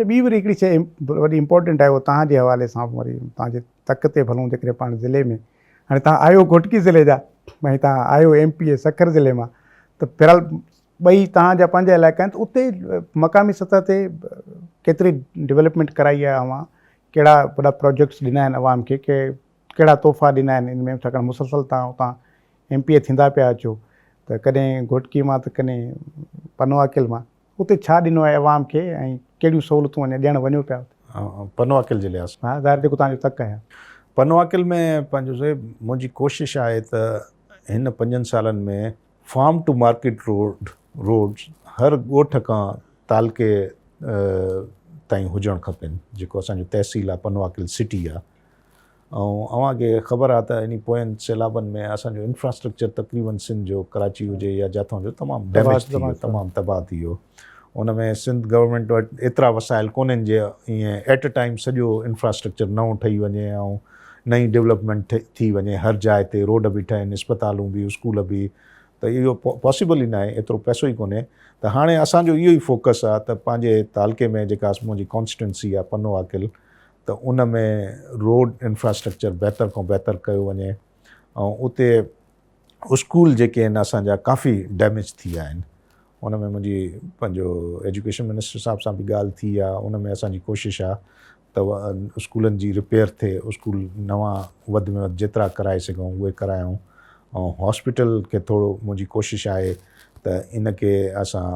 ته ٻي وري هڪڙي شيء وڏي امپورٽنٽ آهي اهو توهان جي حوالي سان وري توهان جي تڪ تي ڀلون جيڪڏهن پاڻ ضلعي ۾ هاڻي توهان آهيو گهوٽڪي ضلعي جا ۽ توهان آهيو ايم پي اي سکر ضلعي مان ته في الحال ٻئي توهان جا پنهنجا علائقا آهن ته اتي مقامي سطح تي ڪيتري ڊولپمينٽ ڪرائي آهي اوهان ڪهڙا وڏا پروجيڪٽس ڏنا آهن عوام کي ڪي ڪهڙا تحفا ڏنا آهن ان ۾ ڇاڪاڻ مسلسل توهان اتان ايم پي اي ٿيندا پيا اچو ته ڪڏهن گهوٽڪي مان ته ڪڏهن پنوعاقل مان اتي ڇا ڏنو آهي عوام کي ۽ ڪهڙيون سهولتون اڃا ڏيڻ وڃو پيا اتي؟ پنوعاقل جي لحاظ ها ظاهر جيڪو توهان جو تڪ آهي. پنوعاقل ۾ پنهنجو زويب منهنجي ڪوشش آهي ته هن پنجن سالن ۾ farm to market road roads هر ڳوٺ کان تعلقي تائين هجڻ کپن جيڪو اسان جو تحصيل آهي پنوعاقل سٽي آهي ۽ اوهان کي خبر آهي ته انهي پوين سيلابن ۾ اسان جو انفراسٽرڪچر تقريبن سنڌ جو ڪراچي هجي يا جاٿون جو تمام ڊيميج ٿي ويو تمام تباهه ٿي ويو ان ۾ سنڌ گورنمينٽ وٽ ايترا وسائل ڪونهن جي ائين ايٽ ا ٽائيم سڄو انفراسٽرڪچر نئون ٺهي وڃي ۽ نئين ڊولپمينٽ ٿي وڃي هر جاء تي روڊ به ٺهن اسپتالون به اسڪول به ته اهو پاسيبل ئي ناهي ايترو پئسو ئي ڪونهي ته هاڻي اسان جو اهو ئي فوڪس آهي ته پنهنجي تعلقي ۾ جيڪا منهنجي ڪانسٽيٽوئنسي آهي پنو عاقل ته ان ۾ روڊ انفراسٽرڪچر بهتر کان بهتر ڪيو وڃي ۽ اتي اسڪول جيڪي آهن اسان جا ڪافي ڊيميج ٿي ويا آهن ان ۾ منهنجي پنهنجو ايجوڪيشن منسٽر صاحب سان به ڳالهه ٿي آهي ان ۾ اسان جي ڪوشش آهي ته اسڪولن جي رپيئر ٿئي اسڪول نوان وڌ ۾ وڌ جيترا ڪرائي سگهون اهي ڪرايون ۽ هاسپيٽل کي ٿورو منهنجي ڪوشش آهي ته ان کي اسان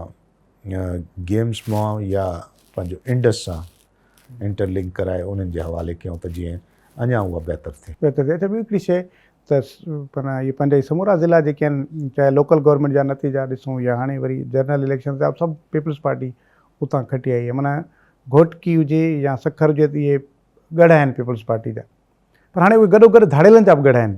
گيمز مان يا پنهنجو انڊس سان انٽر لنڪ ڪرائي انهن جي حوالي ڪيون ته جيئن اڃا اها بهتر ٿئي. بهتر ٿئي. اڇا ٻي هڪڙي شيء ته معنيٰ اهي پنهنجا هي سمورا ضلعا جيڪي آهن چاهي لوڪل گورنمينٽ جا نتيجا ڏسون يا هاڻي وري جنرل اليڪشن ٿيا سڀ پيپلز پارٽي اتان کٽي آئي آهي معنيٰ گهوٽڪي هجي يا سکر هجي ته اهي ڳڙهه آهن پيپلز پارٽي جا پر هاڻي اهي گڏو گڏ ڌاڙيلن جا به ڳڙهه آهن.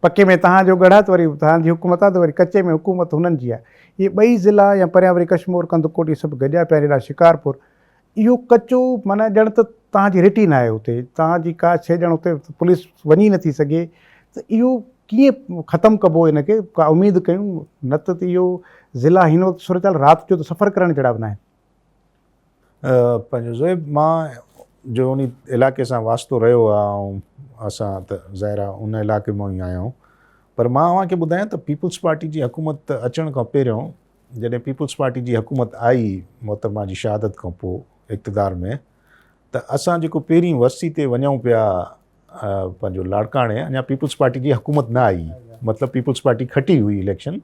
پڪي ۾ توهان جو ڳڙهه آهي ته وري توهان جي حڪومت آهي ته وري ڪچي ۾ حڪومت هنن جي آهي. اهي ٻئي ضلعا يا پريان وري ڪشمور، ڪنڌڪوٽ اهي سڀ گڏيا پيا آهن هيڏانهن شڪارپور. اهو ڪچو معنيٰ ڄڻ ته توهان جي رٽ ئي ناهي اتي. توهان جي ڪا شيء ڄڻ اتي پوليس وڃي ئي نٿي سگهي ته اهو ڪيئن ختم ڪبو ان کي ڪا اميد ڪيون نه ته اهو ضلعا هن وقت صورتحال رات جو ته سفر ڪرڻ جهڙا به ناهن. پنهنجو زويب مان جو انهي علائقي سان واسطو رهيو آ ۽ اسان ته ظاهر آ ان علائقي مان ئي آيا آهيون پر مان اوهان کي ٻڌايان ته پيپلز پارٽي جي حڪومت اچڻ کان پهريون جڏهن پيپلز پارٽي جي حڪومت آئي محترمه جي شهادت کان پوء اقتدار ۾ ته اسان جيڪو پهرين ورسي تي وڃون پيا پنهنجو لاڙڪاڻي اڃا پيپلز پارٽي جي حڪومت نه آئي مطلب پيپلز پارٽي کٽي هئي اليڪشن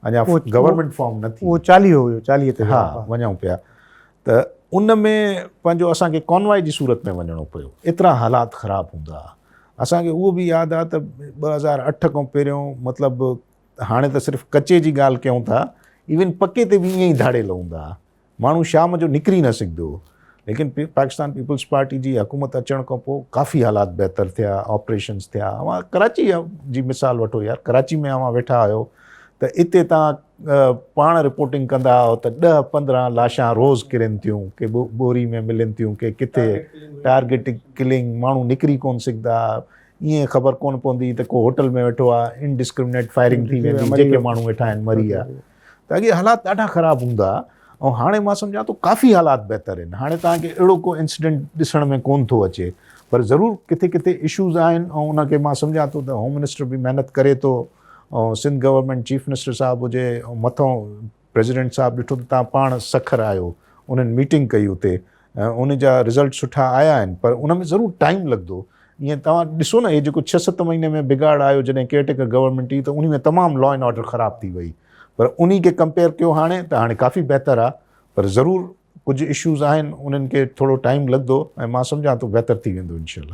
اڃا گورنمينٽ فارم نه ٿي اهو 40 هيو 40 تي ها وڃون پيا ته ان ۾ پنهنجو اسان کي ڪانوائي جي صورت ۾ وڃڻو پيو ايترا حالات خراب هوندا اسان کي اهو به ياد آ ته 2008 کان پهريون مطلب هاڻي ته صرف ڪچي جي ڳالهه ڪيون ٿا ايون پڪي تي به ائين ئي ڌاڙيل هوندا ماڻهو شام جو نڪري نه سگهندو هو ليڪن پاڪستان پيپلز پارٽي جي حڪومت اچڻ کان پوء ڪافي حالات بهتر ٿيا آپريشنز ٿيا اوهان ڪراچي جي مثال وٺو يار ڪراچي ۾ اوهان ويٺا آهيو ته اتي تان پاڻ رپورٽنگ ڪندا آهيو ته ڏهه پندرهن لاشان روز ڪرن ٿيون ڪي ٻوري ۾ ملن ٿيون ڪي ڪٿي ٽارگيٽ ڪلنگ ماڻهو نڪري ڪون سگهندا ائين خبر ڪون پوندي ته ڪو هوٽل ۾ ويٺو آهي انڊسڪرمنيٽ فائرنگ ٿي ويندي جيڪي ماڻهو ويٺا آهن مري ويا ته اڳي حالات ڏاڍا خراب هوندا ۽ هاڻي مان سمجهان ٿو ڪافي حالات بهتر آهن هاڻي توهان کي اهڙو ڪو انسيڊنٽ ڏسڻ ۾ ڪون ٿو اچي پر ضرور ڪٿي ڪٿي اشوز آهن ۽ ان کي مان سمجهان ٿو ته هوم منسٽر به محنت ڪري ٿو ۽ سنڌ گورنمينٽ چيف منسٽر صاحب هجي ۽ مٿو پريزيڊنٽ صاحب ڏٺو ته توهان پاڻ سکر آيو انهن ميٽنگ ڪئي اتي ۽ ان جا رزلٽ سٺا آيا آهن پر ان ۾ ضرور ٽائيم لڳندو ائين توهان ڏسو نه هي جيڪو ڇهه ست مهيني ۾ بگاڙ آيو جڏهن ڪيئر ٽيڪر گورنمينٽ هئي ته انهي ۾ تمام لا اينڊ آرڊر خراب ٿي وئي پر انهي کي ڪمپيئر ڪيو هاڻي ته هاڻي ڪافي بهتر آهي پر ضرور ڪجهه اشوز آهن انهن کي ٿورو ٽائيم لڳندو ۽ مان سمجهان ٿو بهتر ٿي ويندو انشاء الله.